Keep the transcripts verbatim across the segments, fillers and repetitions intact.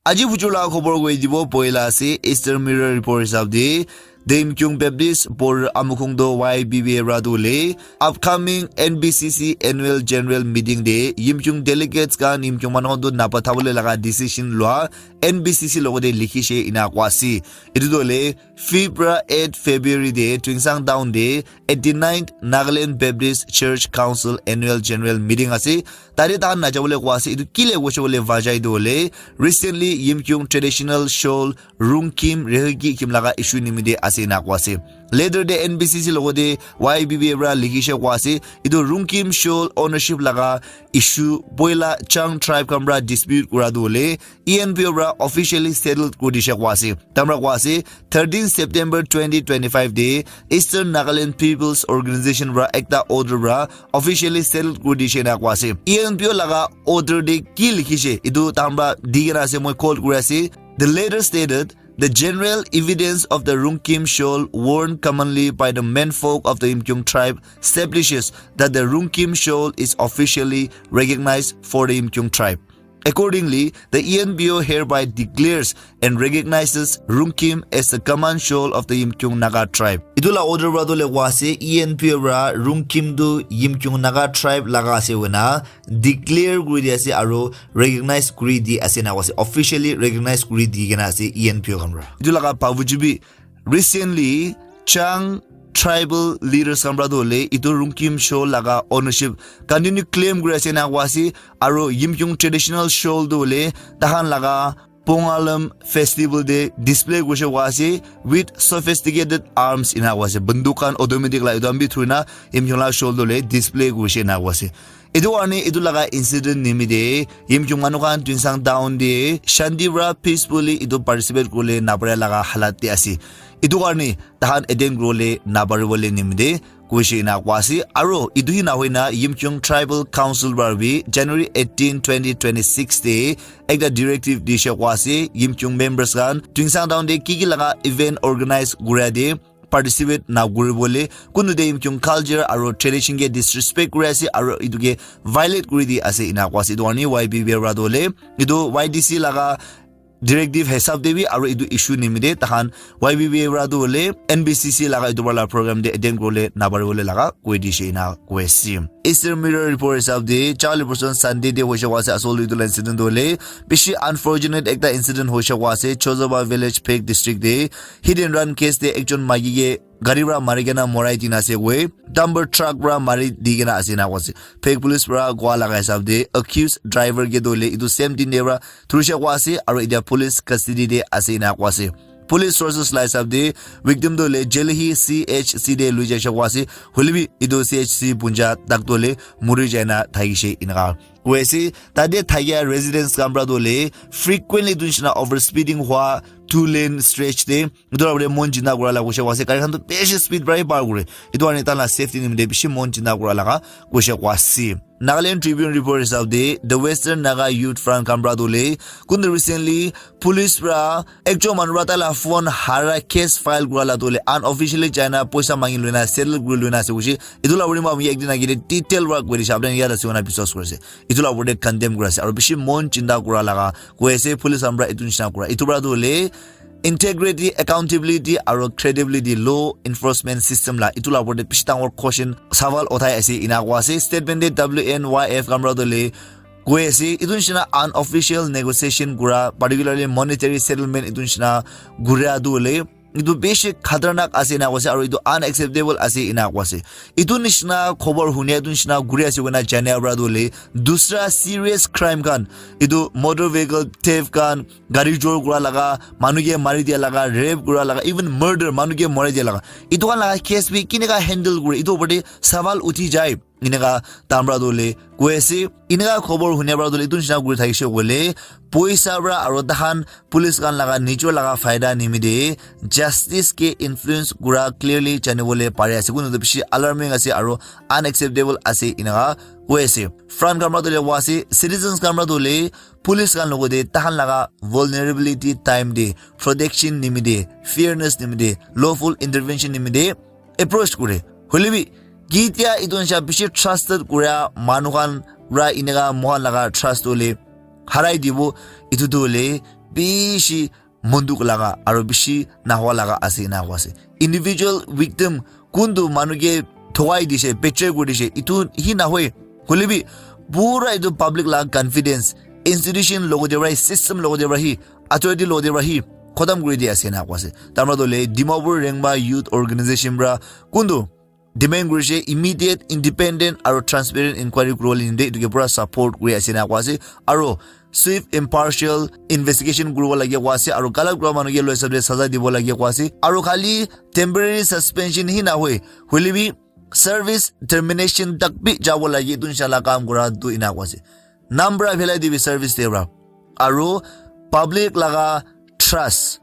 Aji bujur la khobor koi dibo, poila ase Eastern Mirror report hisab de, the Yimkhiung Baptist Border Amukhung do Y B B A ra do le, upcoming N B C C annual general meeting de Yimkhiung delegates khan Yimkhiung manu do napa thabole laga decision lua N B C C logo de likhi she ina kwa ase. Itu do le fifth pra eighth February de Tuensang Town de eighty-ninth Nagaland Baptist Church Council annual general meeting ase. Tade tahan najabole kwa ase, itu kile koise bole vajai do le, recently Yimkhiung traditional shawl Rungkim Reheki Kim laga issue nimite ase na kwa ase. Later de N B C C logo de Y B B A pra likhi she kwa ase, itu Rungkim shawl ownership laga issue poila Chang tribe khan pra dispute kura do le, E N P O pra officially settled kuri dishe kwa ase. Tamra kwa ase, thirteen September twenty twenty-five de Eastern Nagaland People's Organization pra ekta order pra officially settled kuri dishe na kwa ase. E N P O laga order de ki likhi she, itu tamra di kena ase, moi quote kuri ase. The letter stated, "The general evidence of the Rungkim shawl worn commonly by the menfolk of the Yimkhiung tribe establishes that the Rungkim shawl is officially recognized for the Yimkhiung tribe. Accordingly, the E N P O hereby declares and recognizes Rungkim as the common shawl of the Yimkhiung Naga tribe." Itu la order pra tu le kwa ase, E N P O pra Rungkim tu Yimkhiung Naga tribe laga ase wena declare kuri di ase aro recognize kuri di ase na kwa ase, officially recognize kuri di kena ase E N P O khan pra. Itu laga bavujubi recently Chang tribal leaders khan pra tu le itu Rungkim shawl laga ownership continue claim kuri ase na kwa ase, aro Yimkhiung traditional shawl tu le tahan laga Pongalam festival de display kurishe kwa ase with sophisticated arms ina kwa ase. Banduk khan automatic la etu khan bi thurina Yimkhiung la shawl tu le display kurishe ina kwa ase. Etu karne etu laga incident nimite Yimkhiung manu khan Tuensang Town de shanti pra peacefully etu participate kuribole napara laga halat de ase. Etu karne tahan attend kuribole naparibole nimite kuishe ina kwa ase. Aro etu hi nahoina Yimkhiung Tribal Council pra bi January eighteen, twenty twenty-six de ekta directive dishe kwa ase, Yimkhiung members khan Tuensang Town de ki ki laga event organize kuria de participate na kuribole, kunu de Yimkhiung culture aro tradition ke disrespect kuri ase aro etu ke violate kuri di ase ina kwa ase. Etu karne Y B B A pra tu le etu Y D C laga directive hisab de bi aro etu issue nimite tahan Y B B A pra tu hoile N B C C laga etu wala program de attend kuribole naparibole laga koi dishe ina koi ase. Eastern Mirror report hisab de charli person Sunday de hoishe kwa ase, asol etu la incident tu hoile bishi unfortunate ekta incident hoishe kwa ase Chozoba village, Phek district de hit and run case de ekjon maiki ke gari pra mari kena morai dina ase koi, dumper truck pra mari di kena ase na koi ase. Phek police pra koa laga hisab de accused driver ke tu hoile etu same din de pra thurishe kwa ase aro etia police custody de ase ina kwa ase. Police sources la hisab de victim tu hoile Delhi C H C de lui jaishe kwa ase, hoile bi etu C H C punja tak tu hoile muri jaina thakishe inaka koi ase. Tate thakia residents khan pra tu hoile frequently etu nishina overspeeding hua two lane stretch de etu la opor de mon chinta kura la koishe kwa ase, gari khan tu bishi speed pra hi par kure, etu karne tahan la safety nimite bishi mon chinta kura laga koishe kwa ase. Nagaland Tribune report hisab de, the Western Naga Youth Front khan pra tu hoile, kuntu recently police pra ekjon manu pra taila phone hara case file kura la tu hoile unofficially jaina poisa mangi luina settle kuri luina ase koishe. Etu la opor de moi apni ke ekdin age de detail pra koi dishe, apni khan yad ase koina biswas kuri ase. Etu la opor de condemn kuri ase aro bishi mon chinta kura laga koi ase police khan pra etu nishina kura. Etu pra tu hoile integrity, accountability aro credibility, law enforcement system la etu la opor de bishi dangor question sawal uthai ase ina koi ase. Statement de W N Y F khan pra tu hoile koi ase etu nishina unofficial negotiation kura, particularly monetary settlement etu nishina kuria tu hoile etu bishi khatarnak ase ina koi ase aro etu unacceptable ase ina koi ase. Etu nishina khobor hunia etu nishina kuri ase koina jania pra tu hoile dusra serious crime khan, etu motor vehicle theft khan, gari jor kura laga, manu ke mari dia laga, rape kura laga, even murder, manu ke mari dia laga, etu khan laga case bi kineka handle kure, etu opor de sawal uthi jai. Ineka tahan pra tu hoile koi ase, ineka khobor hunia pra tu hoile etu nishina kuri thakishe koile poisa pra aro tahan police khan laga nijor laga faida nimite justice ke influence kura clearly janibole pari ase. Kunu tu bishi alarming ase aro unacceptable ase ineka koi ase. Front khan pra tu hoile koi ase, citizens khan pra tu hoile police khan logote tahan laga vulnerability time de protection nimite, fairness nimite, lawful intervention nimite approach kure. Hoile bi kitia etu nisha bishi trusted kura manu khan pra ineka mohan laga trust tu hoile harai dibo, etu tu hoile bishi monduk laga aro bishi nahwa laga ase ena koa ase. Individual victim kuntu manu ke thogai dishe, betray kuri dishe, itu hi nahoi. Hoile bi pura itu public laga confidence, institution logo de rahi, system logo de rahi, authority logo de rahi khotam kuri di ase ena koa ase. Tamra dole Dimapur Rengma Youth Organization pra kuntu demand kurishe immediate, independent aro transparent inquiry kuribole ninde itu ke pura support kuri ase ena koa ase. Aro swift, impartial investigation kuribo lage koa ase aro galat kura manu ke loi hisab de saza dibo lage koa ase. Aro khali temporary suspension hi nahoi, hoile bi service termination tak bi jabo lage itu nisha la kam kura tu ena koa ase. Naam pura phelai dibi service de pra. Aro public laga trust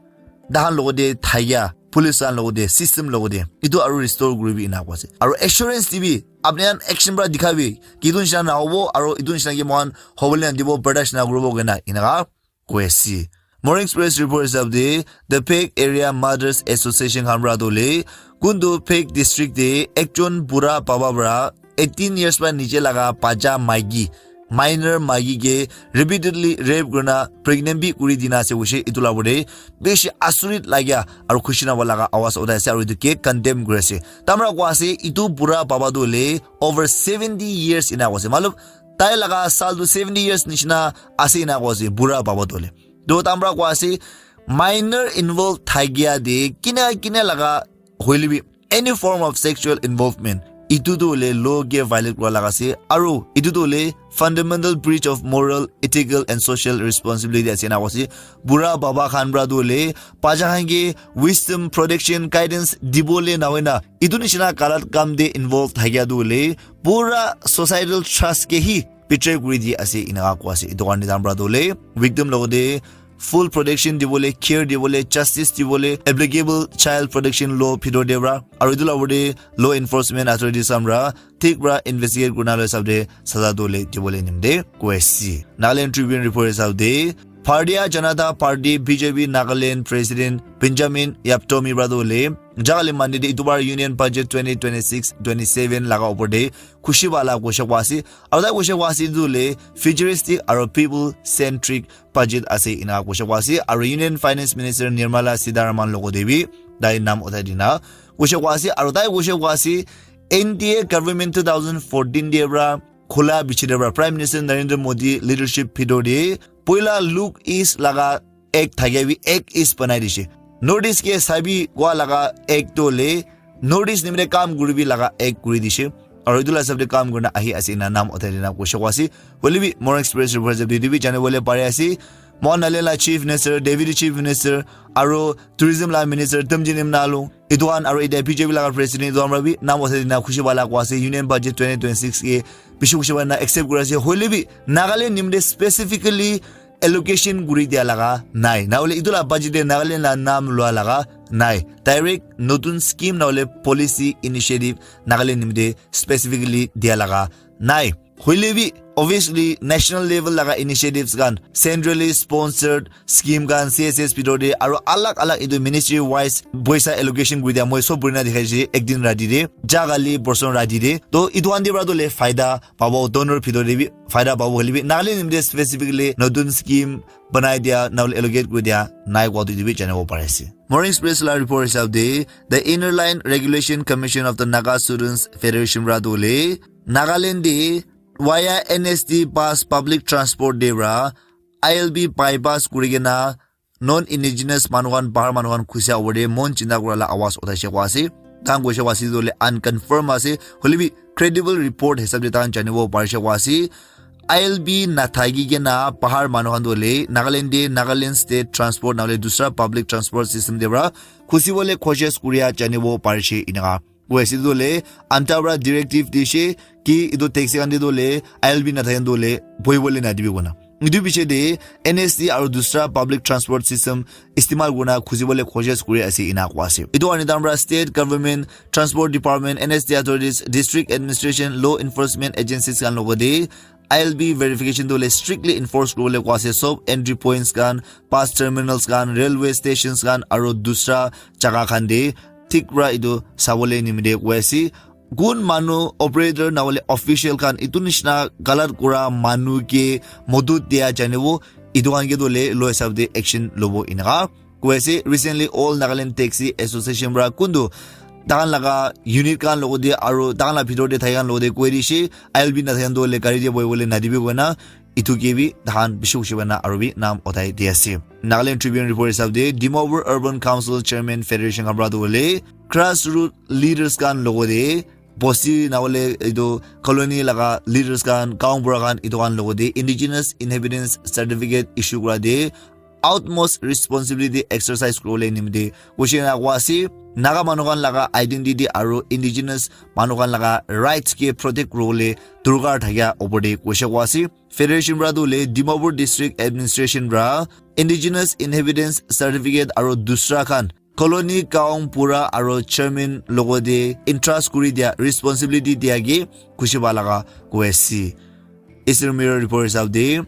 dahan logo de thaiya, police khan logo de, system logo de itu aro restore kuribi ena koa ase. Aro assurance dibi, apni khan action pra dikhabi ki itu nisha na hobo aro itu nisha ke mohan hobole na dibo, bardash na kuribo kena ena koi ase. Morning Express report hisab de, the Phek Area Mothers Association khan pra dole kuntu Phek district de ekjon bura baba pra eighteen years pra niche laga bacha maiki, minor maiki ke repeatedly rape kurina pregnant bi kuri dina ase koishe. Itu la opor de bishi asurit lagya aro khushi nahwa laga awaz uthai ase aro itu ke condemn kuri ase. Tamra koa ase itu bura baba tu hoile over seventy years ena koa ase. Matlab tai laga sal tu seventy years nishina ase ena koa ase bura baba tu hoile. To tamra koa ase minor involve thakia de kina kina laga hoile bi any form of sexual involvement itu tu hoile law ke violate kura laga ase aro itu tu hoile fundamental breach of moral, ethical and social responsibility ase ena koa ase. Bura baba khan pra tu hoile bacha khan ke wisdom, protection, guidance dibole na hoina itu nishina galat kam de involve thakia tu hoile pura societal trust ke hi betray kuri di ase ena koa ase. Itu karne tamra tu hoile victim logo de full protection dibole, care dibole, justice dibole, applicable child protection law bhitor de pra aro itu la opor de law enforcement authorities khan pra thik pra investigate kurina loi hisab de saza tu hoile dibole nimde koi ase. Nagaland Tribune report hisab de Bharatiya Janata Party, B J P, Nagaland President Benjamin Yaptomi pra tu hoile jaga le mandi de itu bar Union Budget twenty twenty-six twenty-seven laga opor de khushi wala koishe koa ase. Aro tai koishe koa ase itu hoile futuristic aro people centric budget ase ena koishe koa ase. Aro Union Finance Minister Nirmala Sitharaman logo de bi tai naam uthai dina koishe koa ase. Aro tai koishe koa ase N D A government two thousand fourteen de pra khula bichire pra Prime Minister Narendra Modi leadership bhitor de poila Look East laga act thakia bi Act East banai dishe. North East ke sabi koa laga act tu hoile North East nimite kam kuribi laga act kuri dishe. Aro itu la hisab de kam kurina ahi ase ena naam uthai dina koishe koa ase. Hoile bi Morning Express report hisab de itu bi jani bole pari ase. Mohan Nagaland la Chief Minister, Deputy Chief Minister aro Tourism la Minister Temjin Imna Along itu khan aro etia B J P laga President itu khan pra bi naam uthai dina khushi wala koa ase. Union Budget twenty twenty-six ke bishi khushi wala accept kuri ase. Hoile bi Nagaland nimite specifically allocation kuri dia laga nai. Na hoile itu la budget de Nagaland la naam lua laga nai. Direct notun scheme na hoile policy initiative Nagaland nimite specifically dia laga nai. Hoile bi obviously national level laga initiatives khan, centrally sponsored scheme khan, C S S bhitor de aro alag alag itu ministry wise poisa allocation kuri dia moi sob purina dikhai ase ekdin rati de, jaga li borson rati de. To itu khan de pra tu hoile faida pabo, donor bhitor de bi faida pabo hoile bi Nagaland nimite specifically notun scheme banai dia na hoile allocate kuri dia nai koa tu etu bi janibo pari ase. Morning Express la report hisab de, the Inner Line Regulation Commission of the Naga Students Federation pra tu hoile Nagaland de via N S D bus public transport de pra I L B bypass kuri kena non indigenous manu khan, bahar manu khan khusia ore mon chinta kura la awaz uthaise koa ase. Tahan koise koa ase etu hoile unconfirm ase, hoile bi credible report hisab de tahan janibo parise koa ase. I L B nathaki kena bahar manu khan tu hoile Nagaland de Nagaland State Transport na hoile dusra public transport system de pra khusi bole koshish kuria janibo parise eneka. Wes, etu tu hoile anta para directive dishe ki etu taxi khan te tu hoile I L B nathake tu hoile bohi bole na dibi kona. Etu piche te N S D aru dusra public transport system istemal kurina khuji bole koshish kuri ase ena koa ase. Etu karne tahan para state government, transport department, N S D authorities, district administration, law enforcement agencies khan logote I L B verification tu hoile strictly enforce kuribole koa ase. Sob entry points khan, bus terminals khan, railway stations khan, aru dusra jaga khan te thik para etu sabole nimite koi ase. Kun manu operator na hoile official khan etu nishina galat kura manu ke modot dia janibo, Etu khan ke tu le lo hisab te action lobo enaka koi ase. Recently, All Nagaland Taxi Association para kuntu tahan laga unit khan logo de aru tahan la bhitor te thai khan logo de koi di she, I L B na thakan tu le gari de boi bole na dibi koi na, itu ke bi tahan bishi kushi bana aru bi nam uthai di ase. Nagaland Tribune report hisab te Dimapur Urban Council Chairman Federation khan para tu le grassroot leaders khan logo de bosti na hole etu colony laga leaders khan, gaon bura khan, etu khan logo de indigenous inhabitants certificate issue kura de utmost responsibility exercise kuribole nimite kushi na koi ase. Naga manu khan laga identity aru indigenous manu khan laga rights ke protect kuribole durkar thakia opor de kushi koi ase. Federation para tu le Dimapur District Administration para indigenous inhabitants certificate aru dusra khan colony, gaon bura aru chairman logo de entrust kuri dia responsibility dia ke kushi ba laga koi ase. Eastern Mirror report hisab de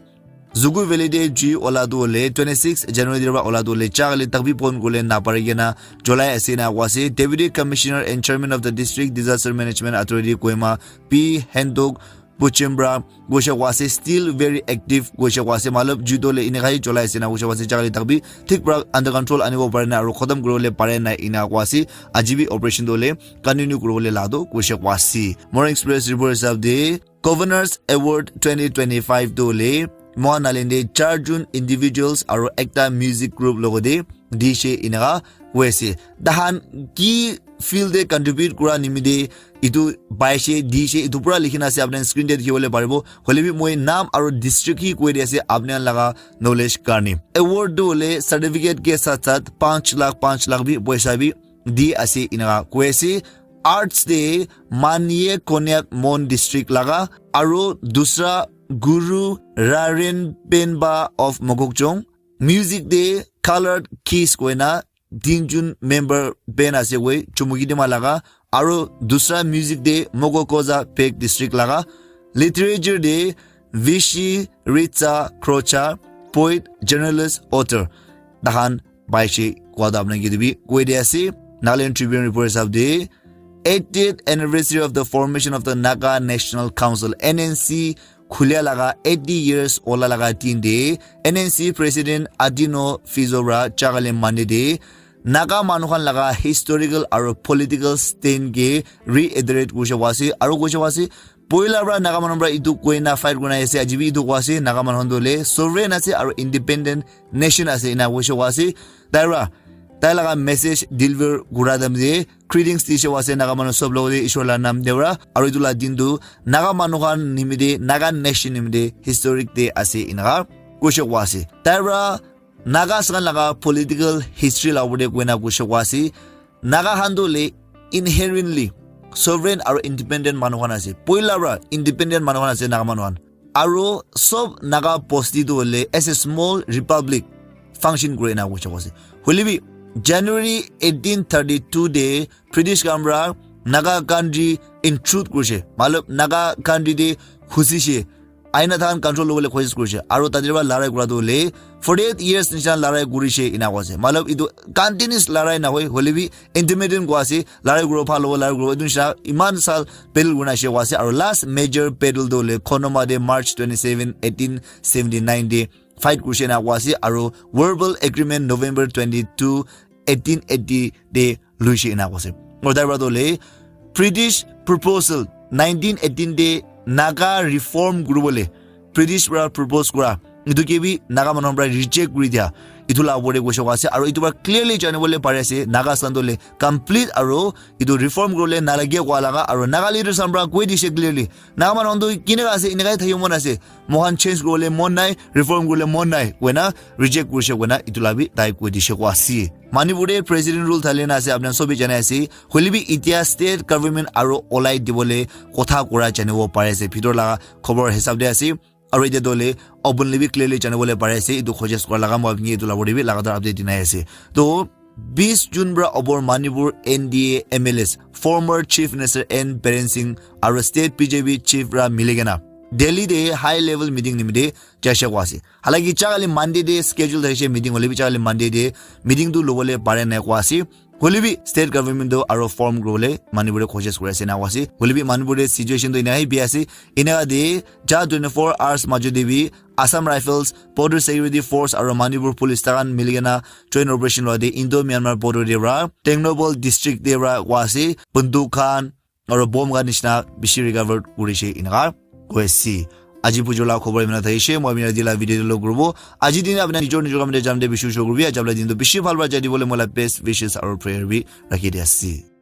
Zugu Valley de jui ola tu le twenty six January de ba ola tu le chakali takbi pon kule na pari kena jolai ase na koi ase. Deputy Commissioner and Chairman of the District Disaster Management Authority Kohima P Hendok Buchembra kushi koi ase, still very active kushi koi ase. Matlab, jui tu le eneka hi cholai ase na kushi koi ase, chakali takbi thik para under control anibo pare na aru khatam kuribole pare na eneka koi ase. Aji bi operation tu le continue kuribole la tu kushi koi ase. Morning Express report hisab de Governor's Award twenty twenty-five tu le Maha Nagaland de char jun individuals aru ekta music group logo de di she eneka koi ase. Tahan ki field de contribute kura nimite itu pai she, di she, itu pura likhi na ase, apni screen te dikhi bole paribo. Hoile bi moi naam aru district hi koi di ase, apni khan laga knowledge karne. Award tu hole certificate ke sath sath panch lakh, panch lakh bi poisa bi di ase, eneka koi ase. Arts te Manye Konyak Mon district laga, aru dusra Guru Raren Penba of Mokokchung, music te Colored Keys koina tinjun member band ase koi Chumukedima laga, aru dusra music te Mogokoza Phek district laga, literature te Vishi Ritsa Krocha, poet, journalist, author. Tahan pai she kua tu apna ke tu bi koi di ase. Nagaland Tribune report hisab de eightieth anniversary of the formation of the Naga National Council, N N C, khulia laga eighty years ola laga din de N N C President Adino Fizo para chakali mande de Naga manu khan laga historical aru political stand ke reiterate kushi koi ase aru kushi koi ase poila para Naga manu para itu koi na fight kurina ase, aji bi itu koi ase, Naga manu khan tu le sovereign ase aru independent nation ase, ena kushi koi ase. Tai para tai laga message deliver kura time te greetings di she koi ase Naga manu sob logo de Ishwar la naam de para, aru itu la din tu Naga manu khan nimite, Naga nation nimite historic day ase, eneka kushi koi ase. Tai para Nagas khan laga political history la opor te koina kushi koi ase. Naga khan tu le inherently sovereign aru independent manu khan ase. Poila para independent manu khan ase Naga manu khan. Aru sob Naga bosti tu hole as a small republic function kure na kushi koi ase. Hoile bi January eighteen thirty-two de British khan para Naga country intrude kurishe. Matlab Naga country de husi she. Aina tahan control lobole kosis kurishe. Aru tate para larai kura tu hole forty-eight years nishan larai kurishe ena koi ase. Matlab itu continuous larai na hoi, hole bi intermittent koi ase, larai kuro phal hobo, larai kuro, etu nisha iman sal battle kurina ase koi ase. Aru last major battle tu hole Khonoma de March twenty-seven, eighteen seventy-nine de fight kurishe na koi ase. Aru verbal agreement November twenty-two, eighteen eighty de luishe ena koi ase. Aru tai para tu hole British proposal nineteen eighteen de Naga reform kuribole British para propose kura, etu ke bi Naga manu para reject kuri dia, etu la opor te kushi koi ase. Aru etu para clearly jani bole pari ase Naga khan tu hole complete aru etu reform kuribole nalage koi laga, aru Naga leaders khan para koi dishe clearly, Naga manu khan tu kineka ase, eneka thakibo mon ase, moikhan change kuribole mon nai, reform kuribole mon nai koina reject kurishe koina etu la bi tai koi dishe koi ase. Manipur te president rule thali na ase, apni khan sob bi jani ase. Hoile bi etia state government aru olai dibole kotha kura janibo pari ase, bhitor laga khobor hisab de ase. Aru etia tu hole openly bi clearly jani bole pari ase, etu kosis kura laga moi apni etu la opor te bi lagatar update dinai ase. To bis June para opor Manipur N D A M L As, former Chief Minister N Biren Singh aru state B J P chief para mili kena Delhi de high level meeting nimite jaise koi ase. Halaki chakali Monday de schedule thakishe meeting, hole bi chakali Monday de meeting tu lobole pare nai koi ase. Hoilebi state government tu aro form kuribole Manipur te koshish kuri ase na ase. Hoilebi Manipur te situation tu ena hi bi ase. Ena de ja twenty-four hours majo de bi Assam Rifles, Border Security Force aro Manipur Police takan miligena joint operation lua de Indo Myanmar border de ra Tengnoupal district de ra wa ase. Banduk khan aro bomb khan nishina bishi recover kurishe inaka koi ase. Aji pujo la khobor imana thaishe, moi mina dila video lo kurubo. Aji din apna nijor nijor kamde jamde bishi usho kurubi, ajabla din to bishi bhal bhal jadi bole mola best wishes aro prayer bi rakhi di ase.